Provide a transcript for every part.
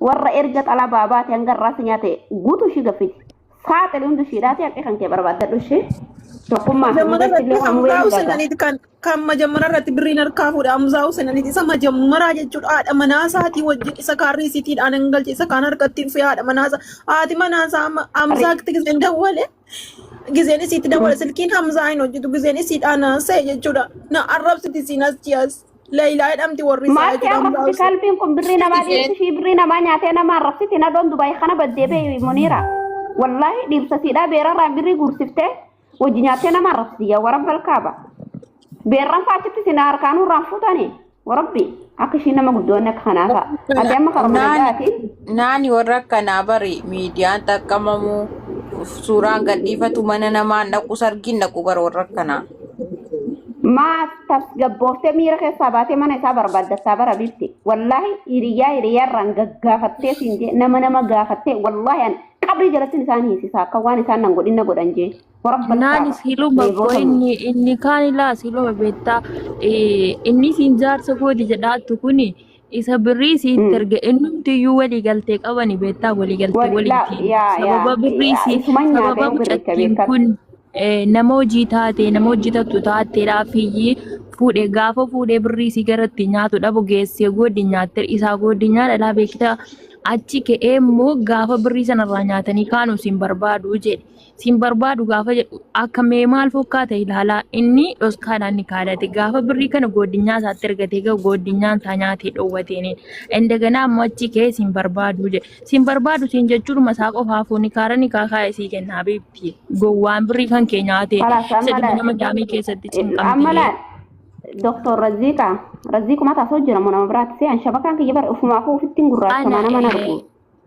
Warra erga xalabaa baate hanga irraa si nyaate guutuu ishii gaffiti. Saaxili hundi ishiidhaati haqqi kan kee barbaaddadhu ishee. Tokkummaa fi Majammara mubeetti irratti illee kan Hamzaa mubeen gaga. Huseeniiti kan kan majammara irratti birriin harkaa fuudhe Hamzaa Huseeniiti isa majammaraa jechuudha haadha manaa isaatii wajjin isa kaan riisiitiidhaan hin galche isa kaan harkatti dhufee haadha manaa isaa haati manaa isaa amma Hamzaatti gizeen dawwale gizeen isiitti dawwale silkiin Hamzaa hin hojjetu gizeen isiidhaan haasa'e jechuudha na arrabsiti isiin as ji'as Leeyilaa jedhamti warri isaa Maal si jechuudha Hamzaa arrabsiti Huseen. kalbiin kun birrii namaa dhiirsi ishii birrii namaa nyaatee nama arrabsiti nadoon Dubaay kana baddee bee Muniira. Wallaahi dhiirsa siidhaa beerarraan birrii guursiftee wajji nyaattee nama arrabsiti yaa warabba alkaaba. Beerran fa'aa achitti isin harkaan irraan fuutanii warabbi akka ishiin nama guddoonni akka kanaa fa'a. Ati amma karuma Naani nagaatiin naani warra akkanaa bari miidiyaan xaqqamamu suuraan gadhiifatu mana namaan dhaqu sargiin dhaqu bara warra akkanaa. Maa tasgabbooftee miira keessaa baatee mana isaa barbaaddattaa bara bifti. Wallaahi hiriyaa hiriyaarraan gaggaafattee siin jee nama nama gaafattee wallaahi an qabrii jalatti isaan hiisisa akka waan isaan nan godhin na godhan jee. Warabbal Naan kaaba. siluma koo Leeboota inni inni kaan ilaa siluma beektaa inni siin jaarsa kooti jedhaattu kuni isa birrii siitti erge innumti iyyuu walii galtee qabani beektaa walii galtee waliitiin sababa birrii sii Isuman sababa nyaatee birricha mucattiin beekadhu. kun nama hojii taate nama hojjetattu taateedhaaf iyyii fuudhe gaafa fuudhee birrii sii garatti nyaatu dhabu geessee gooddi nyaatte isaa gooddi nyaadha laa beektaa achi ka'ee immoo gaafa birrii sanarraa nyaatanii kaanu siin barbaadu jedhe. Siin barbaadu gaafa jedhu akka mee maal fokkaata ilaalaa inni dhoskaadhaan ni kaadhate gaafa birrii kana gooddinyaa isaatti ergatee gahu gooddinyaan isaa nyaatee dhoowwateen indaganaa ammoo achi ka'ee siin barbaadu jedhe siin barbaadu siin jechuudhuma isaa qofaafuu ni kaara ni kaakaa isii kennaa beekti gowwaan birrii kan kee nyaate Kalaas isa amma dhuma nama daamii keessatti amma cinqamtee. laal Doktor Raziiqa Raziiquma taasoo jira moo nama biraatti see an shabakaan kiyya bara ofumaafuu ofittiin gurraachama Ana nama hin argu.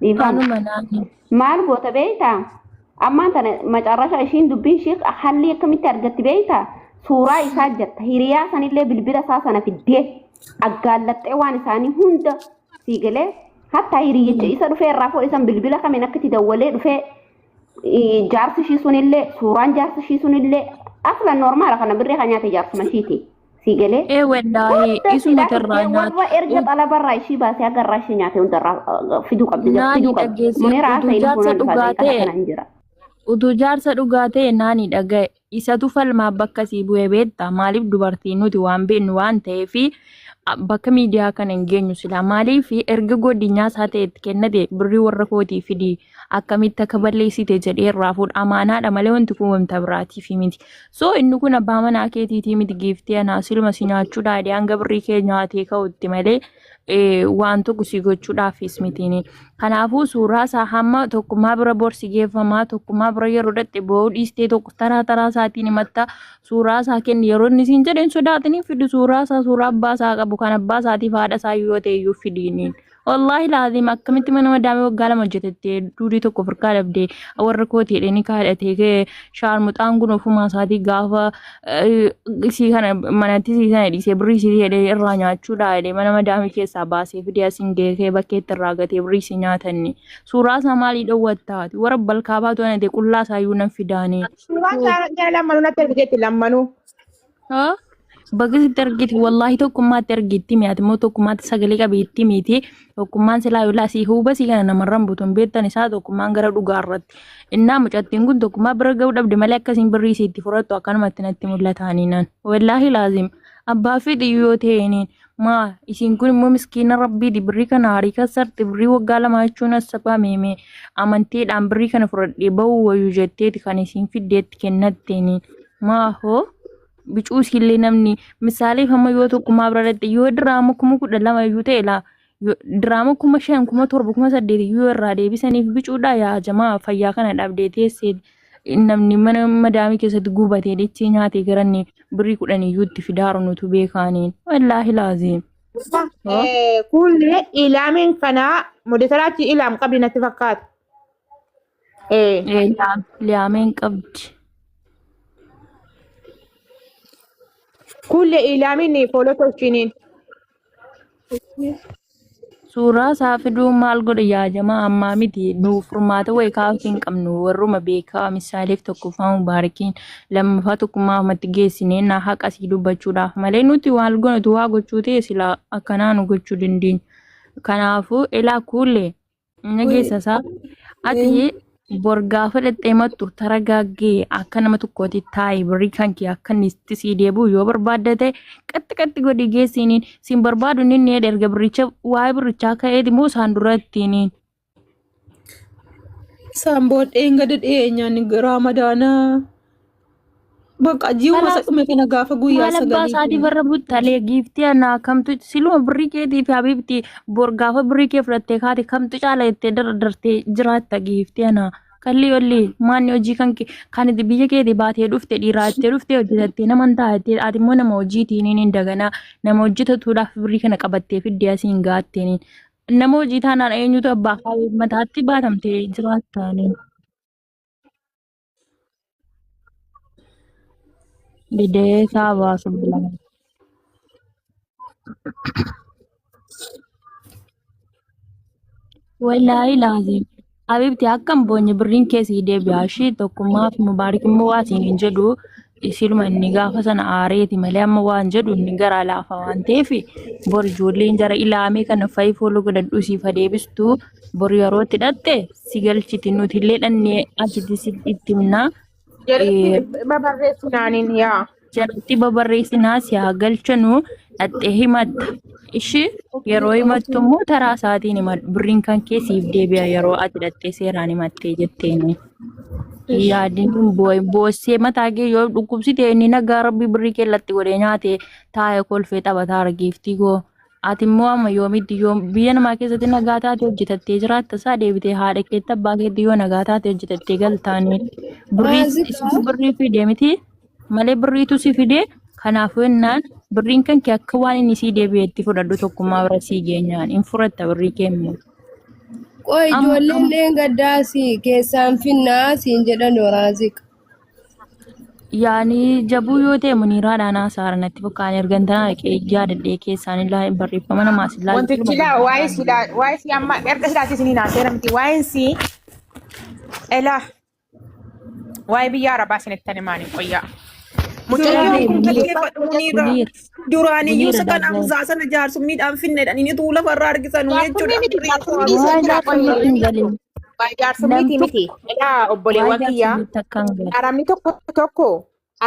Dhiifama. Anuma naani. Maal goota beektaa? Ammaan tana macarrasha ishiin dubbiin ishii hallii akkamitti argatti beektaa? Suuraa isaa jetta hiriyaa sanillee bilbila isaa sana fiddee aggaallaxxee waan isaanii hunda sii galee hatta hiriyyicha isa dhufee irraa fuudhe san bilbila kamiin akka itti dawwalee dhufee jaarsi ishii sunillee suuraan jaarsi ishii sunillee aslan normaala kana birrii kan nyaate jaarsuma ishiiti. Sii galee Ee wallaahi hunda isuma siidhaa irraa fiddee nyaata. warra erga xalabarraa ishii baasee haga irraa ishii nyaate hundarraa fiduu qabdi Naani fiduu qabdi. dhageesse Munira utuu haasa inni jaarsa fuunaan dhufaa dhugaa daqiiqaa ta'e kana hin jira. utuu jaarsa dhugaa ta'e naani dhaga'e isatu falmaa bakka sii bu'e beekta maaliif dubartii nuti waan beeknu waan ta'eef bakka miidiyaa kana hin geenyu silaa maaliif erga godinyaa isaa ta'e itti kennate birrii warra kootii fidii akkamitti akka balleessite jedhee irraa fuudha amaanaadha malee wanti kun wanta biraatiif miti So inni kun abbaa manaa keetiitii miti giiftii anaa siluma si nyaachuudhaa jedhee hanga birrii kee nyaatee ka'utti malee waan tokko si gochuudhaafis mitiini. Kanaafuu suuraa isaa hamma tokkummaa bira borsi geeffamaa tokkummaa bira yeroo dhaqxe boo'uu dhiistee tokko taraa taraa isaatiin himatta suuraa isaa kenni yeroo inni siin jedhe hin sodaatanii fidi suuraa isaa suuraa abbaa isaa qabu kan abbaa isaatiif haadha isaa yoo ta'e iyyuu fidiiniin. Wallaahi laazim akkamitti mana madaamii waggaa 2 hojjetette duudii tokko firkaa dhabde warra kooti jedhee ni kaadhate kee shaarmuxaan kun ofumaa isaatii gaafa isii kana manatti isii sana dhiisee birrii isii jedhee irraa nyaachuudha jedhee mana madaamii keessaa baasee fidee asiin geekee bakkeetti irraa gatee birrii isii nyaatanni suuraa isaa maalii dhowwattaati warra balkaa baatu ana ta'e qullaa isaa iyyuu nan fidaanii. Suuraan jara lammanuu natti ergiteetti lammanuu. Haa? Bakka sitti argiti wallaahi tokkummaatti argitti mi'aati immoo tokkummaatti sagalee qabeetti miti tokkummaan silaa yoo laasii huuba sii kana namarran butuun beektan isaa tokkummaan gara dhugaa irratti innaa mucattiin kun tokkummaa bira ga'uu dhabde malee akkasiin birrii isii itti fudhattu akkanumatti natti mul'ataanii nan wallaahi laazim abbaa fedhi yoo ta'eeniin maa isiin kun immoo miskiina rabbiiti birrii kana harii kassarti birrii waggaa 2 jechuun assabaa meemee amantiidhaan birrii kana fudhadhee ba'uu wayyu jetteeti kan isiin fiddeetti kennatteeni maa hoo bicuu isiillee namni misaaleef amma yoo tokkummaa bira dhaqxe yoo diraama 12,000 iyyuu ta'e laa diraama 5,000 7,000 8,000 iyyuu irraa deebisaniif bicuudha yaa jamaa fayyaa kana dhabdee teessee namni mana madaamii keessatti gubatee dachee nyaatee garanni birrii 10 iyyuu itti fidaaru nutu beekaaniin wallaahi laaziim. Hoo? Kuullee ilaamiin kanaa modetaraatti ilaam qabdi natti fakkaata. Ee, Liyaameen qabdi. Kuullee ilaamiin fooloo tolchiniin. Suuraa isaa fiduu maal godha yaa jamaa ammaa miti nu furmaata wayii kaasuu hin qabnu warruma beekaa misaaleef tokkoffaa mubaarakiin lammaffaa tokkummaa ammatti geessinee na haqa sii dubbachuudhaaf malee nuti maal goonatu waa gochuu ta'e silaa akkanaa nu gochuu dandeenya. Kanaafuu ilaa kuullee. Nageessa isaa. Ati bor gaafa dhaqxee mattu taragaaggee akka nama tokkooti taa'i birrii kan kee akka inni itti sii deebi'u yoo barbaadda ta'e qaxxi qaxxi godhi geessiiniin siin barbaadu inni inni jedhe erga birricha waa'ee birrichaa ka'eeti moo isaan dura ittiiniin. Isaan booddeen gadi dhiyeenyaan raamadaanaa bakka ji'uma isa Kalaas dhume kana gaafa guyyaa maal abbaa sagalii isaatii barra buttalee giiftii anaa kamtu siluma birrii keetii fi habiibti bor gaafa birrii kee fudhattee kaate kamtu caala jettee dardartee jiraatta giiftii anaa kallii olli maanni hojii kan kee kan itti biyya keetii baatee dhufte dhiiraa jettee dhuftee hojjetattee nama hin taa'attee ati immoo nama hojiitiin hin daganaa nama hojjetatuudhaaf birrii kana qabattee fiddee asiin gaatteen nama hojii taanaan eenyutu abbaa kaayee mataatti baatamtee jiraattaanii. Didee isaa baasu bilama. Wallaahi laazim. Habibti akkam boonye birriin kee sii deebi'a. Ishii tokkummaaf mubaarik immoo waa siin hin jedhu. Isiluma inni gaafa sana aareeti malee amma waan jedhu inni garaa laafa waan ta'eef bor ijoolleen jara ilaamee kana fa'i fooloo godhadhu siif adeebistu bor yeroo itti dhatte si galchiti nuti illee dhannee achitti si itti himnaa. Jalatti babarreessu naaniin yaa. Jalatti babarreessinaa si haa galchanu dhattee himatta. Ishi yeroo himattu immoo taraa isaatiin himadhu. Birriin kan kee siif deebi'a yeroo ati dhattee seeraan himattee jetteeni. Yaadin kun boossee mataa kee yoo dhukkubsite inni nagaa rabbii birrii kee latti godhee nyaate taa'ee kolfee taphataa argiiftii koo. Ati immoo amma yoomitti yoo biyya namaa keessatti nagaa taate hojjetattee jiraatta isaa deebitee haadha keetti abbaa keetti yoo nagaa taate hojjetattee galtaanii birrii Raazika. isitu birrii fide miti malee birriitu si fide kanaafuu jennaan birriin kan kee akka waan inni sii deebi'eetti fudhadhu tokkummaa bira sii geenyaan hin furatta birrii kee immoo. Qoy Amma ijoolleen leen gaddaa si keessaan finnaa siin jedhan Raazika. Yaani jabuu yoo ta'e muniiraadhaan haasaara natti fakkaata ergan tanaa dhaqee yaadadhee keessaan illaa barreeffama namaas illaa Wantichi laa waa'ee si waa'ee si amma erga silaatti isinii naaseera miti waa'een si elaa waa'ee biyya arabaa isinitti himaan hin qoyyaa. Mucayyoon kun Muniir dhaggeeffadhu Muniirraa. Muniir Duraan iyyuu Muniir isa kan dhaga'e. Hamzaa sana jaarsummiidhaan finneedhaan inni tuula lafarraa argisanuu Jaarsummi jechuudha. miti Birrii jaarsummi to'atu. dhiisee Waa'ee jira jaarsummiitti hin galin. Waa'ee Nam jaarsummiiti miti. tokko Elaa waa'ee obboleewwan kiyyaa jaarsummiitti akka hin galin. arabni tokko tokko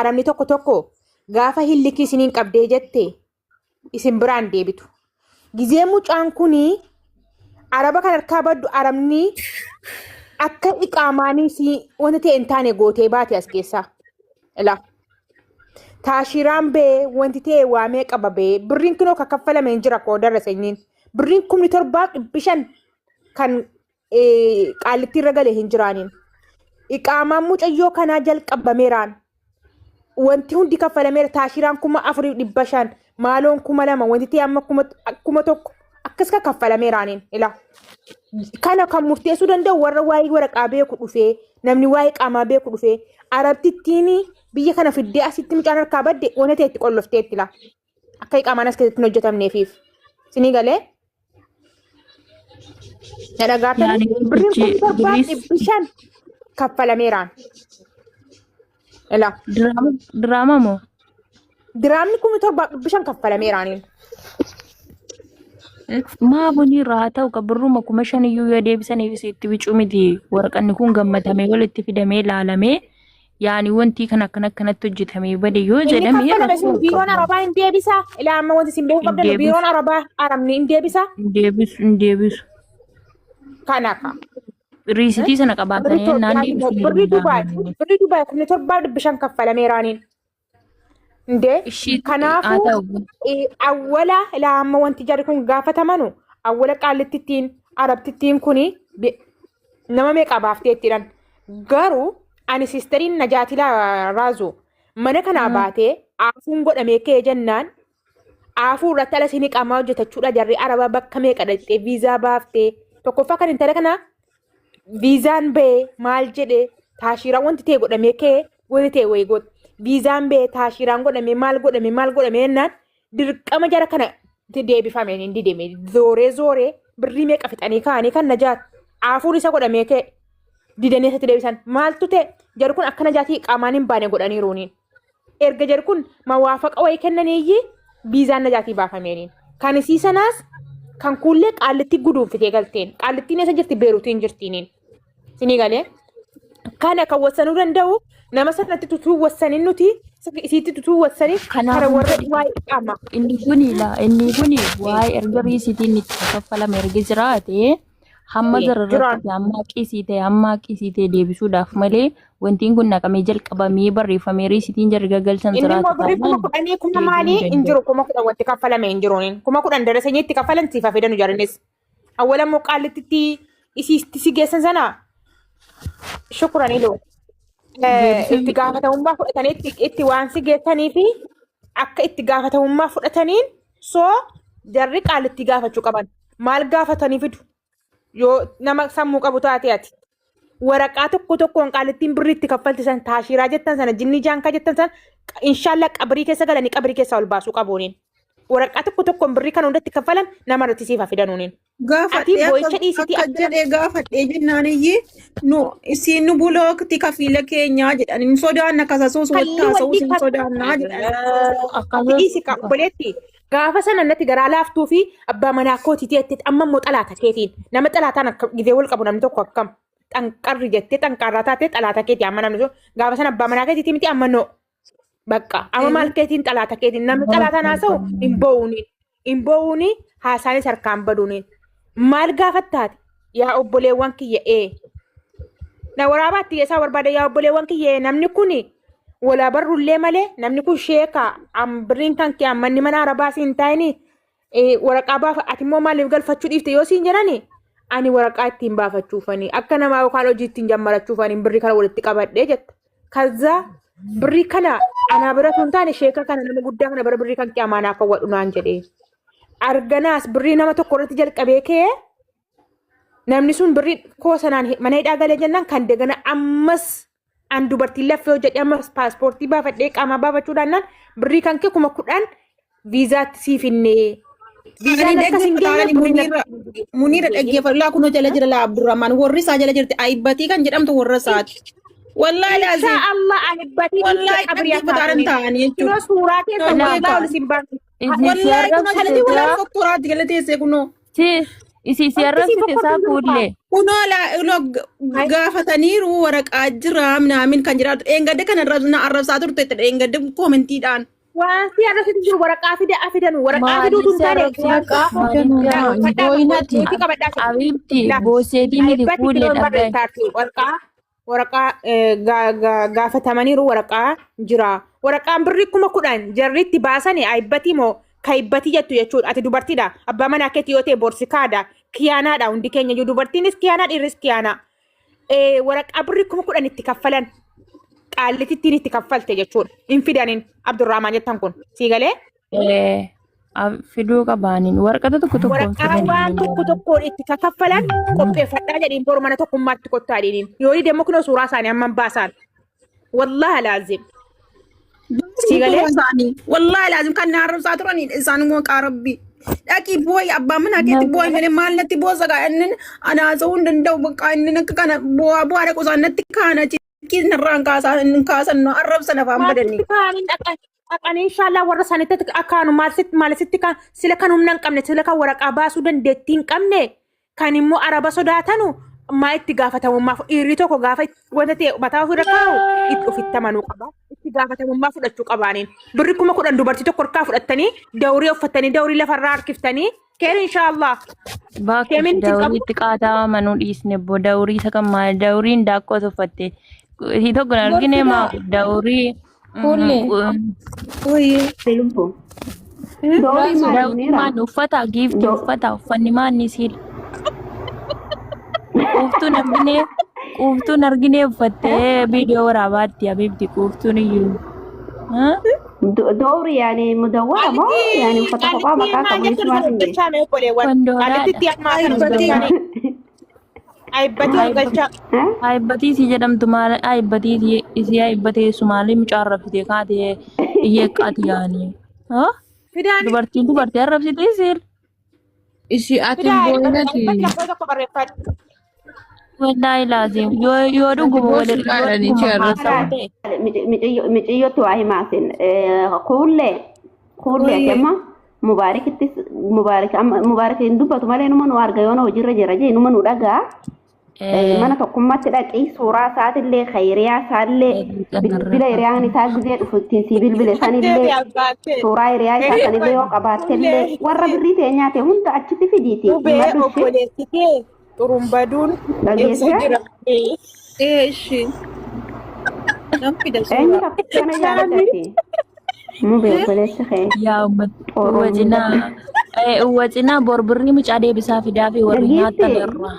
arabni tokko tokko gaafa hillikii isiniin qabdee jette isin biraan deebitu. Gizee mucaan kuni araba kan harkaa baddu arabni akka iqaamaanii si wanta ta'e hin taane gootee baate as keessaa. Ilaa. Taashiraan bee wanti ta'e waamee qaba bee birriin kinoo kan kaffalame hin jira koo darra sanyiin. Birriin 7500 kan qaallittii irra gale hin jiraaniin. Iqaamaan mucayyoo kanaa jalqabameeraan. Wanti hundi kaffalameera taashiraan 4500 maaloon 2000 wanti ta'e amma 1000 akkas kan kaffalameeraaniin ilaa. Kana kan murteessuu danda'u warra waa'ee waraqaa beeku dhufee namni waa'ee qaamaa beeku dhufee arabtittiin biyya kana fiddee asitti mucaan harkaa badde wanta ta'e itti qollofteetti laa. Akka iqaamaan as keessatti hin hojjetamneefiif. Sinii galee na dhagaatanii Yaani birriin wantichi kumni torbaa birriis 500 kaffalameeraan. Ilaa diraama diraama moo? diraamni 7500 kaffalameeraaniin. Maa bunii irraa haa ta'u ka birruma 5000 iyyuu yoo deebisaniif itti bicuu miti waraqanni kun gammatamee walitti fidamee ilaalamee yaani wanti kan akkana akkanatti hojjetamee bade yoo Inni jedhame kaffalame rakkoo sun hin biiroon qabu. arabaa hin deebisa. Ilaa amma wanti isin beekuu Hin qabdan deebisu biiroon arabaa arabni hin deebisa. hin deebisu hin deebisu. Kana ka. Riisitii sana Birrii qabaatanii jennaan Itoophiyaa deebisuu hin birrii Dubaay danda'amani. birrii Dubaay 7500 kaffalameeraaniin. Indee Ishii haa kanaafuu ta'u. awwala ilaa amma wanti jarri kun gaafatamanu awwala qaallittiin arabtittiin kuni nama meeqa baaftee ittidhan garuu ani siisteriin Najaatilaa Raazu mana kanaa baatee aafuun godhamee ka'ee jennaan aafuu irratti ala isinii qaamaa hojjetachuudha jarri arabaa bakka meeqa dhaqxee viizaa baaftee tokkoffaa kan intala kanaa viizaan ba'ee maal jedhee taashiiraan wanti ta'e godhamee ka'ee wanti ta'e wayii godhe viizaan ba'ee taashiiraan godhamee maal godhamee maal godhamee jennaan dirqama jara kana itti deebifameen hin dideme zooree zooree birrii meeqa fixanii kaa'anii kan najaat aafuun isa godhamee ka'e didanii isatti deebisan maaltu ta'e jarri kun akka najaatii qaamaan hin baane godhaniiruuniin erga jarri kun mawaafaqa wayii kennaniiyyi viizaan najaatii baafameeniin kan isii sanaas Kan kuullee qaallitti guduunfitee galteen. Qaallittiin eessa jirti? Beeruutiin jirtiiniin. Sinii galee. Kana kan wassanuu danda'u nama sanatti tutuu wassanin nuti isiitti tutuu wassanin kana Kanaafuu warra jedhe waa'ee qaama. inni kuni laa inni kuni waa'ee erga riisitiin itti kaffalame erga jiraate hamma Jiraan. zararratti hamma qisii ta'e hamma qisii ta'e deebisuudhaaf malee wantiin kun naqamee jalqabamee barreeffamee riisitiin jarri gaggalchan Inni immoo jiraate birrii kuma taanaan kudhanii kuma deebi'uu hin maalii hin danda'u. jiru 10,000 wanti kaffalame hin jiruun. 10,000 darasanii itti kaffalan siif hafedanu jarinis. Awwala immoo qaallittitti isiitti si geessan sana shukuraniilu. Deebisuu Itti gaafatamummaa fudhatanii itti waan si geessanii fi akka itti gaafatamummaa fudhataniin soo jarri qaalitti gaafachuu qaban. Maal gaafatanii fidu? Yoo nama sammuu qabu taate ati. Waraqaa tokko tokkoon qaalittiin birrii itti kaffalti san taashiraa jettan sana jinni jaankaa jettan sana inshaallaa qabrii keessa galanii qabrii keessaa ol baasuu qabuuniin. Waraqaa tokko tokkoon birrii kan hundatti kaffalan nama irratti siif haa fidanuuniin. Ati Gaafadhee akka boo'icha dhiisitii akka akka jedhee gaafadhee jennaan iyyee nu isiin nu bulookti kafiila keenyaa jedhan hin sodaanna kasasuus kalli walitti haasa'uus wallii hin sodaannaa jedhan. ati Akkasumas dhiisi ka obboleetti gaafa sana natti garaa laaftuu fi abbaa manaa kootiiti jettee amma immoo xalaata keetiin nama xalaataan akka gizee wal qabu namni tokko akkam xanqarri jettee xanqaarraa taatee xalaata keetii amma namni sun gaafa sana abbaa manaa keetiiti miti amma noo Bakka amma maal keetiin xalaata keetiin namni xalaataan haasa'u hin bo'uuni. Hin bo'uuni haasaanis harkaan baduuni. Maal gaafattaati? Yaa obboleewwan kiyya ee. Na waraabaatti isaa barbaada yaa obboleewwan kiyya ee namni kuni walaa barrullee malee namni kun sheeka birriin kan kee ammanni mana arabaa siin taa'ini waraqaa baafa ati immoo maaliif galfachuu dhiifte yoo siin jedhani ani waraqaa ittiin baafachuufani akka namaa yookaan hojii ittiin jammarachuufani birrii kana walitti qabadhee jetta. Kaza birrii kana anaa bira osoo hin taane sheeka kana nama guddaa kana bira birrii kan kee amaanaa kaawwadhu naan jedhee. Arganaas birrii nama tokko irratti jalqabee kee namni sun birrii koo sanaan mana hidhaa galee jennaan kan dagana ammas an dubartiin laffee hojjedhe ammas paaspoortii baafadhee qaamaa baafachuudhaan naan birrii kan kee 10,000 viizaatti siif hinnee. Viizaan Ani akkas hin dhaggeeffata geenye ani birrii Muniira Muniira dhaggeeffatu laa kunoo jala jira laa Abdurrahmaan warri isaa jala jirti Ayibbatii kan jedhamtu warra isaati. Wallaahi laazim Insha Allah ahibbatii dhiiftee wallaahi qabrii dhaggeeffataadhaan akkaatuni. ta'anii jechuudha. Kunoo suuraa keessan Nan wallaahi beeka. ol isin baasu. Isii si Wallaahi kunoo arrabsite jalatti saa walaa fokkoraatti jala teessee kunoo. si isii si Wanti si arrabsite saa fokkortu jiru kaa. fuullee. Kunoo laa kunoo gaafataniiru waraqaa jira minaamin kan jiraatu dheengadde kan na arrabsaa turte dheengadde koomentiidhaan. Waan si arrabsitu jiru waraqaa fida afidanu waraqaa Maaliif fiduutu hin si taane arrabsite? waraqaa Maaliif si laa arrabsite? uffadhaa Booyinati. nuti qabadhaa si Abiibti laa booseetii miti ayibbatti fuullee kiloon dhagaye. barreessaarti waraqaa waraqaa gaafatamaniiru waraqaa jira waraqaan birrii 10,000 jarri itti baasani ayibbatii moo kayibbatii jettu jechuudha ati dubartiidha abbaa manaa keetii yoo ta'e borsikaadha kiyaanaadha hundi keenya iyyuu dubartiinis kiyaanaa dhiirris kiyaanaa waraqaa birrii 10,000 itti kaffalan qaallitittiin itti kaffalte jechuudha. Hin fidanin Abdurrahmaan jettan kun sii galee Fiduu qabaaniin warqata tokko tokkoon waraqaa fidanii waan tokko tokkoon itti kaffalan qopheeffadhaa jedhiin boru mana tokkummaatti kottaa jedhiin. Yoo dide immoo kunoo suuraa isaanii amman baasaan. Wallaahi laazim. Sii galee isaanii wallaahi laazim kan na arrabsaa turanii isaan immoo qaa rabbi dhaqii booyi abbaa manaa keetti booyi malee maal natti boosa gaa inni ana haasa'uu hin danda'u bakka inni akka kana bu'aa bu'aa dhaqu isaan natti kaana chikkii narraan kaasaa hin kaasan na arrabsan afaan badanii. Maalitti kaaniin dhaqan dhaqanii inshaallah warra isaanitti akkaanu maal sitti maal sitti kan sila kan humna hin qabne sila kan waraqaa baasuu dandeettii hin qabne Kan immoo araba sodaatanu maa itti gaafatamummaa dhiirri tokko gaafa wanta ta'e mataa ofirra kaa'u itti ofitti amanuu qaba. Itti gaafatamummaa fudhachuu qabaaniin. Birri 10,000 dubartii tokko harkaa fudhattanii dawrii uffattanii dawrii lafarraa harkiftanii keer inshaallah. Bakka Sheemin itti dawrii qabu. itti qaataa manuu dhiisne bo dawrii isa kan maal dawriin daakkoo tuffatte. Isii tokko hin argine maa dawrii Fuullee. Wayye. Lubbu. Doorii maali Dawrii Muniira? maan uffata giifti uffata uffanni maan ni siil. Quuftuun arginee quuftuun arginee uffattee viidiyoo waraabaatti habiibti quuftuun iyyuu. Doorii yaani mudawwara moo yaani uffata kophaa Qaallittii maqaa maal qabu jettu jechuun dhufan hin beeku. hojjechaa mee obboleewwan. Kondoolaadha. Qaallittiitti ammaa kana Ayibbatii. hojjechaa Ayibbatii ol galchaa. Ayibbatii isii jedhamtu maal ayibbatii isii ayibbateessu maali mucaa arrabsitee kaatee iyyeeqqaati yaani. Fidaan Dubartiin dubartii arrabsitee siil. Ishii ati fidaa hin ayibbatii booyinati. ayibbatii lakkoofsa tokko barreeffadhu. Wallaahi laazim yoo yoo Ati dhuguma wal boosu yoo qaadhanii dhuguma ishee arrabsa. haasa'u ta'e. Miciyyootti waa himaasin. Kuullee kuullee Wayye. amma Mubaarikittis Mubaarik amma Mubaarik hin dubbatu malee numa nu arga yoona hojiirra jira jee numa nu dhagaa. Mana tokkummaatti dhaqii suuraa isaatillee hiriyaa isaallee bilbila hiriyaan isaa gizee dhufu ittiin sii bilbile sanillee suuraa hiriyaa isaa sanillee yoo qabaattellee warra birrii ta'e nyaate hunda achitti fidiiti Qubee himadhu ishee obboleessi kee xurumbaduun eessa dhageessee jira? Ee ishee. Nan fida eenyu suuraa. kana jaalatatti mubee obboleessi kee Yaa uummata uwwa cinaa uwwa cinaa bor birrii mucaa deebisaa fidaa fi warri nyaatan Giifti irraa.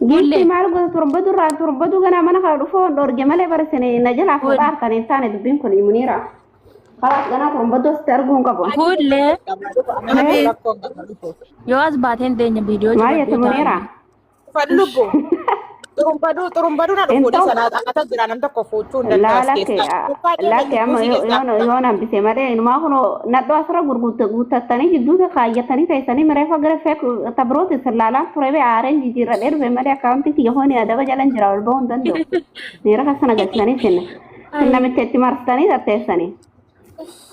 giifti Ullee maal goota torbatu irraa torbatu ganaa mana kana dhufoo dhorge malee bara isin na jalaa fuudhaa harkaan hin taane dubbiin kun muniira. Kalaas ganaa torbatu asitti arguu hin qabu. Kullee Abee. yoo as baateen teenya viidiyoo Maal jette cufadhuu muniira? taa'anii. Fadhu lubbu. Xurumbaduu xurumbaduu na Hin dhufuudha ta'u. sanaa akkata jira nam tokko fuuchuu hin danda'u Laa as lakke keessaa. Dhuunfaa deema lakke jibbuu amma si keessaa. yoo hambise malee inumaa kunoo nadhoo asirra guuttattanii jidduu kaayyatanii teessanii mareefa gara feek tabrooti sallaalaan ture bee aareen jijjiirradhee dhufe malee akkaawuntii kiyya hooni adaba jalan jira ol ba'uu hin danda'u. Miira kasana galchanii sinna. Sin namicha itti marsitanii tatteessanii.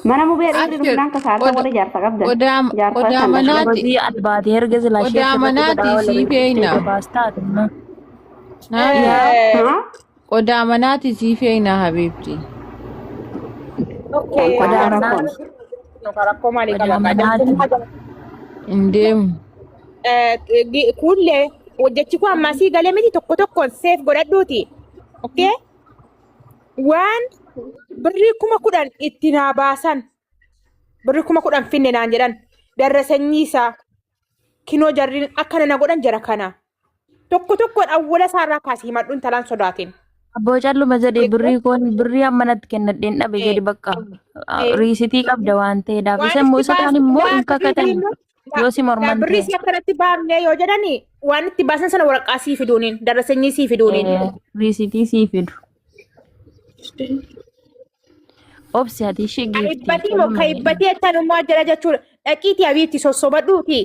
Mana mubee dhiirri Abshir dhufnaan kasaarta oda warri jaarsa qabdan. odaa Jaarsa odaa san manaati Hojii albaatee erga silaa ishee odaa irratti manaati godhaa oola sii beektee feeyna. gabaas taate. Naati Haa? odaa manaati sii feeyna habiibti. Okay. Kan Odaa taana manaa rakkoon. Rakkoo maalii odaa qaba? manaati. Hin deemu. Kuullee hojjechi koo ammaa sii galee miti tokko tokkoon seef godhadhuuti. Okay? Waan birrii 10,000 itti naa baasan birrii 10,000 finne naan jedhan darra sanyii isaa kinoo jarriin akkana na godhan jara kana. Tokko tokkoon awwala isaarraa kaasii himadhu intalaan sodaatin. Abboo calluma jedhe birrii koon birrii amma natti kennadheen dhabe jedhi bakka riisitii qabda waan ta'eedhaaf. Waan Isa immoo itti isa kaan baasu immoo hin waan birrii kakatan immoo yoo si morman birrii ta'e. si akkanatti baafnee yoo jedhani waan itti baasan sana waraqaa sii fiduuniin darra sanyii sii fiduuniin. Riisitii sii fidu. Obsi ati ishee giiftii Kaibbatii moo calluma jedhi. kaibbatii jettan jala jechuudha. Dhaqiitii abiitti sossobadhuuti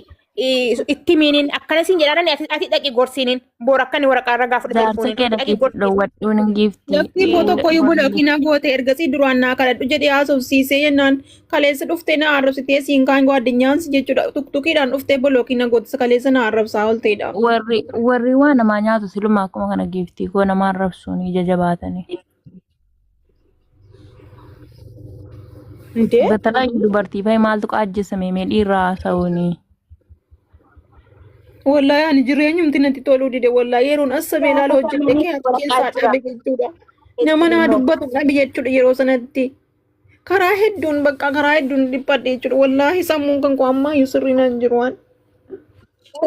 itti miiniin akkana siin jedhaan ati dhaqi gorsiiniin boor akka inni waraqaa irra gaafa Jaarsa telefooniin kee dhaqi dhaqii gorsiin. dhowwadhuun hin giiftii. Lafti immoo tokko iyyuu bulookiin goote ergasii duraan naa kadhadhu jedhee haasofsiisee jennaan kaleessa dhuftee na arrabsitee siin kaan gwaaddinyaan jechuudha tuktukiidhaan dhuftee bulookiin goote kaleessa na arrabsaa oolteedha. Warri warri waa namaa nyaatu siluma akkuma kana giiftii koo namaa arrabsuun ija jabaatanii. Indee? Batalaa dubartii fa'i maaltu qaajjisame mee dhiirraa haasa'uuni. Wallahi ani jireenyumti natti toluu dide wallahi yeroon assabee ilaalu hojjedhe kee ati keessaa dhabe jechuudha. Nama naa dubbatu dhabe jechuudha yeroo sanatti. Karaa hedduun bakka karaa hedduun dhiphadhe jechuudha. Wallahi sammuun kan koo ammaa iyyuu sirrii naan jiru waan.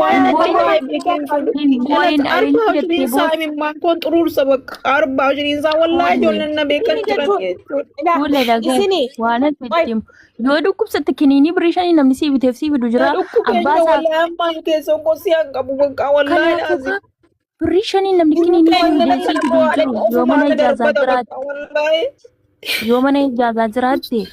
Waan natti baay'ee beekeen godhu. Hin boo'in Dhalata arinti arbaa jettee shiriin isaa boossa. imimmaan koon xuruursa bakka arbaa shiriin isaa wallahi ijoolleen na beekan Inni jiran jechuun jechuudha. ilaa Fuula dhagee isini waan ati oi itti himu. Yoo dhukkubsatte kiniinii birrii shanii namni sii biteef sii fidu Na jira. dhukkubeen Abbaa jira isaa wallahi ammaan keessoo koo si hanqabu bakka wallahi kanaafuu laazim. kaa birrii shanii namni kiniinii sii bitee sii fidu hin jiru. Yoo mana ijaazaa jiraatte yoo mana ijaazaa jiraatte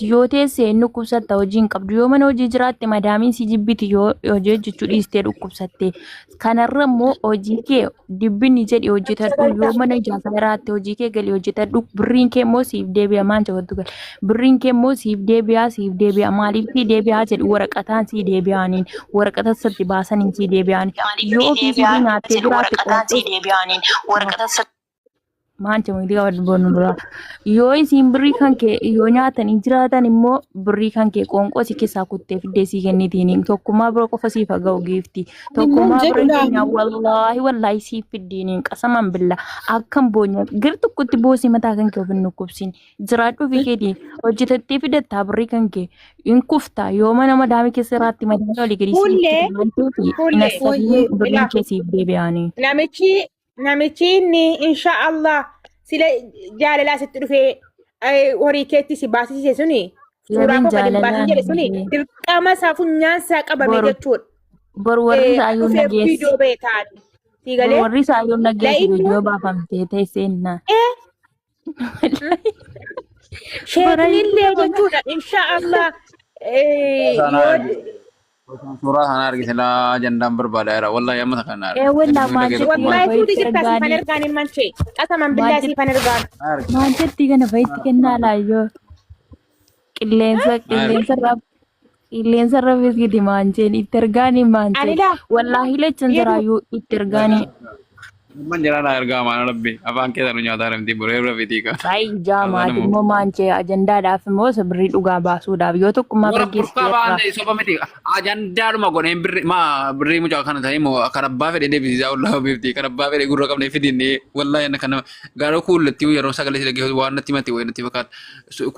yoo teesse hin dhukkubsatta hojii hin qabdu. Yoo mana hojii jiraatte madaamiin si jibbiti yoo hojii hojjechuu dhiistee dhukkubsatte. Kanarra immoo hojii kee dibbinni jedhi hojjetadhu. Yoo mana ijaazaa jiraatte hojii kee gali hojjetadhu. Birriin kee immoo siif deebi'a maal jabaddu gali. Birriin kee immoo siif deebi'a siif deebi'a maaliif sii deebi'a jedhu waraqataan sii deebi'aniin waraqata satti baasaniin sii deebi'aniin. Yoo ofii siifii nyaattee jiraatte qoonqoo maal jedhamu itti qabadhu boonu dura. Yoo isiin birrii kan kee yoo nyaatanii jiraatan immoo birrii kan kee qoonqoo si keessaa kuttee fiddee sii kennitiin tokkummaa bira qofa siif haa ga'u giifti. Tokkummaa bira keenya wallaahi wallaahi siif fiddiiniin qasaman billa akkam boonya gir tokkotti boosii mataa kan kee of hin dhukkubsin jiraadhu ofii keetii hojjetattee fidattaa birrii kan kee hin kuftaa yoo mana madaamii keessa jiraatti madaamii olii gadi siif Fuullee fiddi waan ta'eef hin fuullee assabiin birriin ilaa kee siif deebi'anii. namichi namichi inni insha Allah sila jaalalaa sitti dhufee horii keetti si baasisise suni suuraa Yeroon koo gadi hin baasin jaalalaan jedhe suni dirqama isaa funyaan isaa qabame boru jechuudha. boru warri isaayyuu Dhufee nageessi viidiyoo ba'e taa'anii. Sii boru galee warri isaayyuu nageessi la'innu viidiyoo baafamtee teesseenna. Sheeknillee jechuudha insha Allah Sana yoo argite. Suuraa sana argite laa jandaan barbaada jira. Wallahi amma kana Ee argite. wallaa Hedduu maal dhagee jettee tokkummaa wallahi fa'itti tuuti jirta siifan ergaanii ergaan hin manchee qasaman maal billaa jette siifan ergaan. argite. maal jettii kana fa'itti kennaa laayyoo qilleensa qilleensa irraa Qilleensa irra fiskiti maancheen itti ergaanii Ani maancheen. laa Wallaahi lachan biyya saraayyuu itti ergaanii. Amman jala naa ergaa maana rabbi afaan keessa nu nyaataa namti boree rabbitii kan. Baay'ee jaamaati Afaan immoo maanchee ajandaadhaaf immoo sabirrii dhugaa baasuudhaaf yoo tokkummaa Warra gaggeessite burqaa irraa. ba'an soba miti. Ajandaadhuma godheen birri maa birrii mucaa kana ta'e immoo kan abbaa fedhe deebisisaa ollaa beekti kan abbaa fedhe gurra qabne fidinne wallaahi ana kana gaaroo kuulletti yeroo sagalee si dhaggeeffatu waan natti mate wayii natti fakkaata.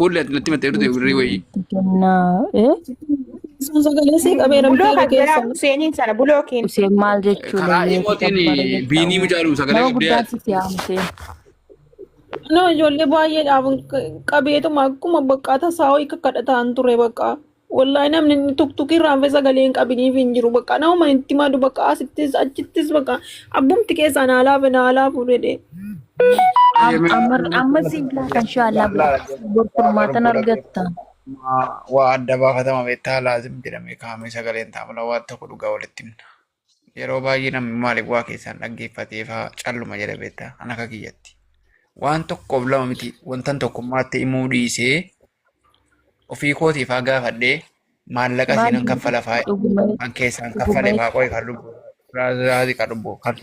Kuulletti natti mate dhute birrii wayii. Kennaa. Eh? Sun sagalee sii qabeera Buloo miti kan jalaa keessa. Huseeniin sana bulookiin. Useen maal jechuudha Karaa yoo imootiin takabbara jetta biinii mucaa dhumu sagalee Nama qabdee guddaa yaadde. si yaamsee. No ijoollee baay'eedhaaf qabeetuma akkuma bakka tasaa wayii kakkadhataan ture bakka. Wallahi namni inni tuktukii irraan fe sagalee hin qabiniif hin jiru bakka nama itti madu bakka asittis achittis bakka abbumti keessaa naa laafe naa laafu jedhee. Amma siif laata inshaallah bor furmaatan argatta. Waa adda baafatama beektaa laazim jedhamee kaa'amee sagaleen taa'amula waan tokko dhugaa walitti himna. Yeroo baay'ee namni maaliif waa keessaan dhaggeeffatee fa'aa calluma jedha beektaa an akka kiyyatti. Waan tokkoof lama miti wantan tokkummaatti himuu dhiisee ofii kootii fa'aa gaafadhee maallaqa Maal isiinan kaffala fa'aa dhuguma kan keessaan kaffale dhuguma fa'aa qo'i kan lubbu. Raazii kan lubbu kan